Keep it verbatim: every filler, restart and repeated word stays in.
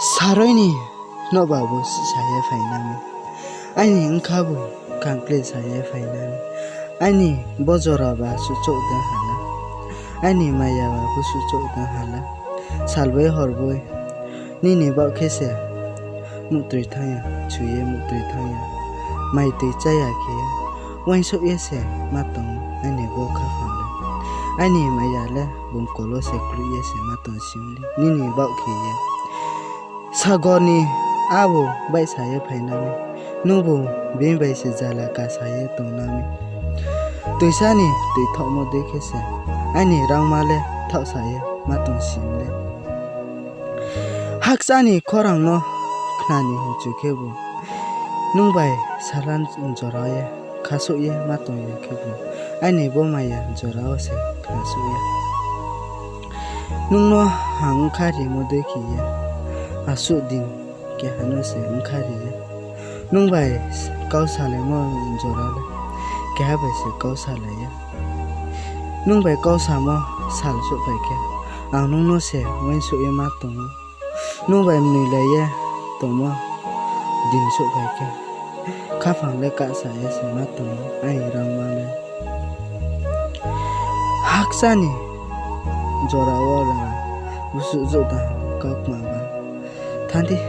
Saroi ni nouhba bo sisa ye phainai mi, aini bkha bo kangkle sa ye phainai mi, aini bo jora ba suhchouh dei hala, aini maya ba bo suhchouh dei hala, salboi horboi nini baoh khe se muhtoi thanng ya, chu ye muhtoi thanng ya, maitoi chá ya khe ye, uaingsouh ye se ma tong aini bo khaphang le, aini maya le bung kol wo se kluh ye se ma tong sing le, nini baoh khe ye. Sagor ni abo baihsa ye phainai mi, nungbu bini bai se jala kasa ye tongnai mi. Toisa ni toi thaohmo dei khe se, aini rangma le thaohsa ye ma tong sing le. Hakcha ni khorang no khna ni hingchu khebu, nung bai sala jora ye khasouh ye ma tong ya khebu, aini bo maya jora wo se khnasouh ye. Nung no ang bkha rimo dei khe ye, asuh din keha no se bkha ri ye. Nung bai kau salaimo jora le keha bai se kau salai ya. Nung bai kau samo sal souhphai khe, ang nung no se uaingsouh ye ma tong ou. Nung bai mnoilai ye tongmo din souhphai khe, khaphang le kahsa ye se ma tong ou, aini rangma le. Hakcha ni jora wo le busuh jouh dei hala kau kma ba. Thanng di.